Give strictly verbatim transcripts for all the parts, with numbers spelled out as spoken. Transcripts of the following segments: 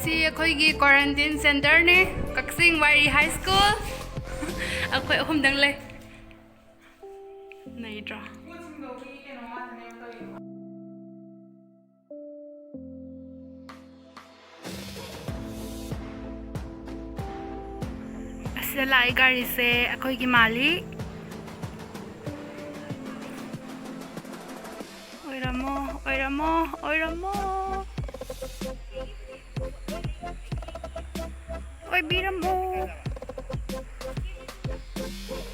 ꯁꯤ ꯑꯩꯈꯣꯏꯒꯤ quarantine centreꯅꯦ, ꯀꯛꯆꯤꯡ ꯋꯥꯏꯔꯤ high school꯫ ꯑꯩꯈꯣꯏ ꯑꯍꯨꯝꯗꯪ ꯂꯩ꯫ ꯅꯩꯗ꯭ꯔꯣ? ꯑꯁꯤꯗ ꯂꯥꯛꯏ ꯒꯥꯔꯤꯁꯦ ꯑꯩꯈꯣꯏꯒꯤ ꯃꯥꯜꯂꯤ꯫ ꯑꯣꯏꯔꯝꯃꯣ, ꯑꯣꯏꯔꯝꯃꯣ, ꯑꯣꯏꯔꯝꯃꯣ꯫ ꯑꯣꯏꯕꯤꯔꯝꯃꯣ꯫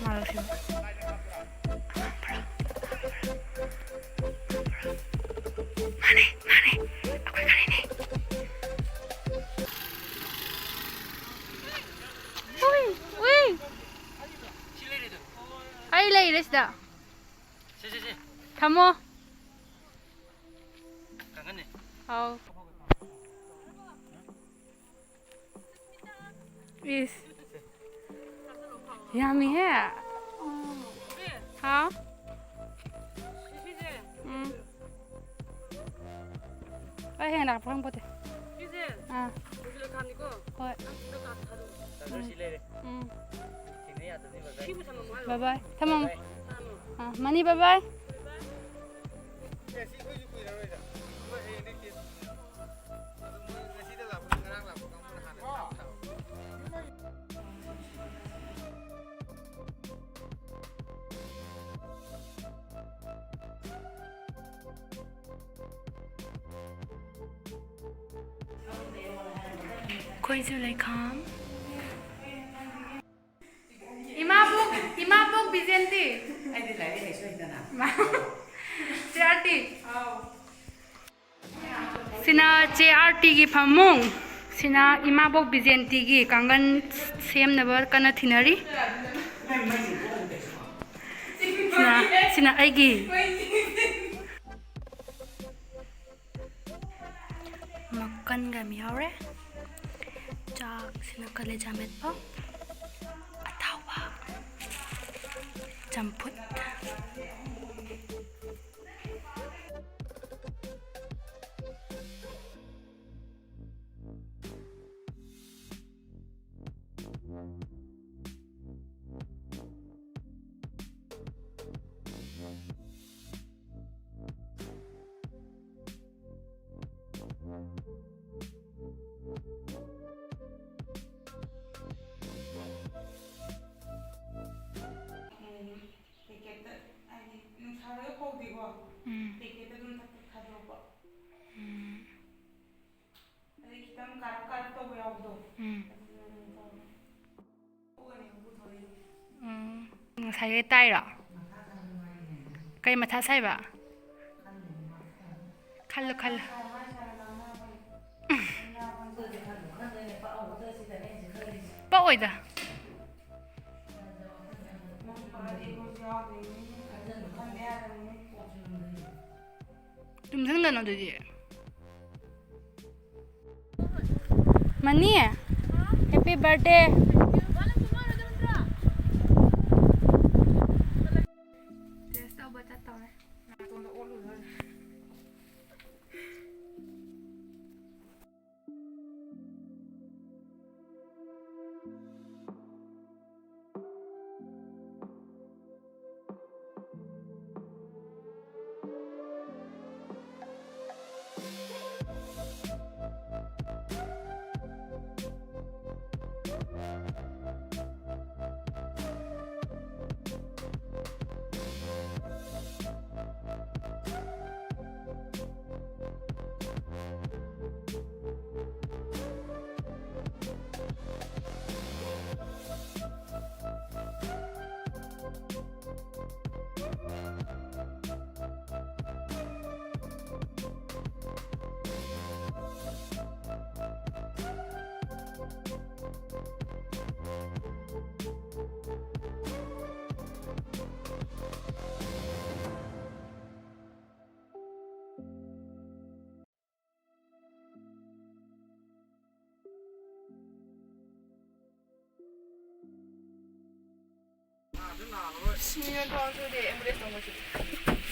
ꯃꯥꯜꯂꯣ ꯁꯤꯕꯨ꯫ ꯃꯥꯅꯦ, ꯃꯥꯅꯦ꯫ ꯑꯩꯈꯣꯏ ꯒꯥꯔꯤꯅꯦ꯫ ꯎꯏ, ꯎꯏ꯫ ꯑꯩ ꯂꯩꯔꯦ ꯁꯤꯗ꯫ ꯊꯝꯃꯣ꯫ ꯑꯥꯎ꯫ ꯏꯁ꯫ ꯌꯥꯝꯃꯤꯍꯦ꯫ ꯍꯥꯎ꯫ ꯎꯝ꯫ ꯑꯩ ꯍꯦꯟꯅ ꯂꯥꯛꯄ ꯈꯪꯄꯣꯠꯇꯦ꯫ ꯑꯥ꯫ ꯍꯣꯏ꯫ ꯎꯝ꯫ ꯎꯝ꯫ Bye bye꯫ ꯊꯝꯃꯝꯃꯣ꯫ ꯑꯥ, ꯃꯅꯤ bye bye꯫ ꯑꯩꯈꯣꯏꯁꯨ ꯂꯩꯈꯥꯝ꯫ ꯏꯃꯥꯕꯣꯛ, ꯏꯃꯥꯕꯣꯛ ꯕꯤꯖꯦꯟꯇꯤ꯫ ꯑꯩꯗꯤ ꯂꯥꯏꯔꯤꯛ ꯍꯩꯁꯨ ꯍꯩꯇꯅ꯫ ꯆꯦ ꯑꯥꯔꯇꯤ꯫ ꯁꯤꯅ ꯆꯦ ꯑꯥꯔꯇꯤꯒꯤ ꯐꯃꯨꯡ꯫ ꯁꯤꯅ ꯏꯃꯥꯕꯣꯛ ꯕꯤꯖꯦꯟꯇꯤꯒꯤ ꯀꯥꯡꯒꯟ ꯁꯦꯝꯅꯕ ꯀꯟꯅ ꯊꯤꯅꯔꯤ꯫ ꯁꯤꯅ, ꯁꯤꯅ ꯑꯩꯒꯤ꯫ ꯃꯀꯟꯒ ꯌꯥꯝ ꯌꯥꯎꯔꯦ꯫ ꯆꯥꯛꯁꯤꯅ ꯀꯂꯦꯖꯥ ꯃꯦꯠꯄ, ꯑꯇꯥꯎꯕ, ꯆꯝꯐꯨꯠ꯫ ꯍꯥꯏꯗꯤ ꯅꯨꯡꯁꯥꯗꯒ ꯐꯧꯗꯦꯀꯣ꯫ ꯎꯝ꯫ ꯄꯦꯀꯦꯠꯇ ꯑꯗꯨꯝ ꯊꯛ ꯊꯛ ꯊꯥꯗꯣꯛꯄ꯫ ꯎꯝ꯫ ꯑꯗꯩ ꯈꯤꯇꯪ ꯀꯥꯔꯞ ꯀꯥꯔꯞ ꯇꯧꯕ ꯌꯥꯎꯕꯗꯣ꯫ ꯎꯝ꯫ ꯑꯗꯨꯅ ꯑꯗꯨꯝ ꯇꯧꯔꯦ꯫ ꯎꯝ꯫ ꯉꯁꯥꯏꯒꯤ ꯇꯥꯏꯔꯣ? ꯀꯩ ꯃꯊꯥ ꯁꯥꯏꯕ? ꯈꯜꯂꯨ, ꯈꯜꯂꯨ꯫ ꯄꯛꯑꯣꯏꯗ꯫ ꯇꯨꯝꯁꯤꯟꯒꯅꯨ ꯑꯗꯨꯗꯤ꯫ Money, happy birthday꯫ Test ꯇꯧꯕ ꯆꯠꯇꯧꯔꯦ꯫ ꯅꯥꯇꯣꯟꯗ ꯑꯣꯠꯂꯨꯗꯣꯔꯦ꯫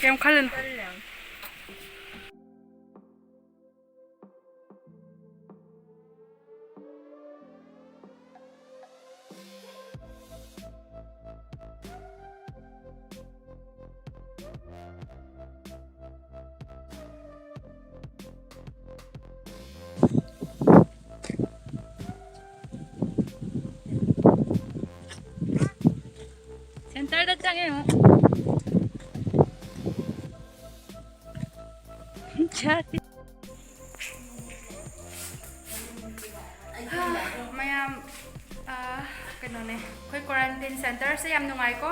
ꯀꯩꯝ ꯈꯜꯂꯨꯅꯨ꯫ Centerꯗ ꯆꯪꯉꯦ ꯑꯃꯨꯛ꯫ ꯃꯌꯥꯝ, ꯑꯥ, ꯀꯩꯅꯣꯅꯦ, ꯑꯩꯈꯣꯏ quarantine centreꯁꯦ ꯌꯥꯝ ꯅꯨꯡꯉꯥꯏꯀꯣ꯫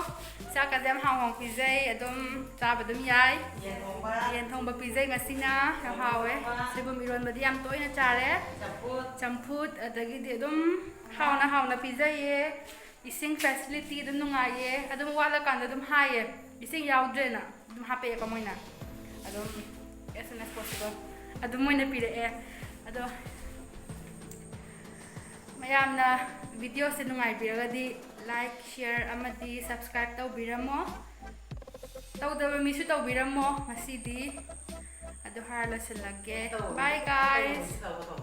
ꯆꯥꯛꯀꯁꯦ ꯌꯥꯝ ꯍꯥꯎ ꯍꯥꯎ ꯄꯤꯖꯩ, ꯑꯗꯨꯝ ꯆꯥꯕ ꯑꯗꯨꯝ ꯌꯥꯏ꯫ ꯌꯦꯟ ꯊꯣꯡꯕ꯫ ꯌꯦꯟ ꯊꯣꯡꯕ ꯄꯤꯖꯩ ꯉꯁꯤꯅ, ꯌꯥꯝ ꯍꯥꯎꯋꯦ꯫ ꯁꯣꯏꯕꯨꯝ ꯏꯔꯣꯟꯕꯗꯤ ꯌꯥꯝ ꯇꯣꯏꯅ ꯆꯥꯔꯦ꯫ ꯆꯝꯐꯨꯠ꯫ ꯆꯝꯐꯨꯠ, ꯑꯗꯒꯤꯗꯤ ꯑꯗꯨꯝ ꯍꯥꯎꯅ ꯍꯥꯎꯅ ꯄꯤꯖꯩꯌꯦ꯫ ꯏꯁꯤꯡ facility ꯑꯗꯨꯝ ꯅꯨꯡꯉꯥꯏꯌꯦ꯫ ꯑꯗꯨꯝ ꯋꯥꯠꯂꯀꯥꯟꯗ ꯑꯗꯨꯝ ꯍꯥꯏꯌꯦ, ꯏꯁꯤꯡ ꯌꯥꯎꯗ꯭ꯔꯦꯅ ꯑꯗꯨꯝ ꯍꯥꯄꯛꯑꯦꯀꯣ ꯃꯣꯏꯅ꯫ ꯑꯗꯨꯝ as soon as possible ꯑꯗꯨꯝ ꯃꯣꯏꯅ ꯄꯤꯔꯛꯑꯦ꯫ ꯑꯗꯣ ꯃꯌꯥꯝꯅ videoꯁꯦ ꯅꯨꯡꯉꯥꯏꯕꯤꯔꯒꯗꯤ like, share ꯑꯃꯗꯤ subscribe ꯇꯧꯕꯤꯔꯝꯃꯣ꯫ ꯇꯧꯗꯕ ꯃꯤꯁꯨ ꯇꯧꯕꯤꯔꯝꯃꯣ꯫ ꯉꯁꯤꯗꯤ ꯑꯗꯨ ꯍꯥꯏꯔ ꯂꯣꯏꯁꯤꯜꯂꯒꯦ꯫ Bye, guys꯫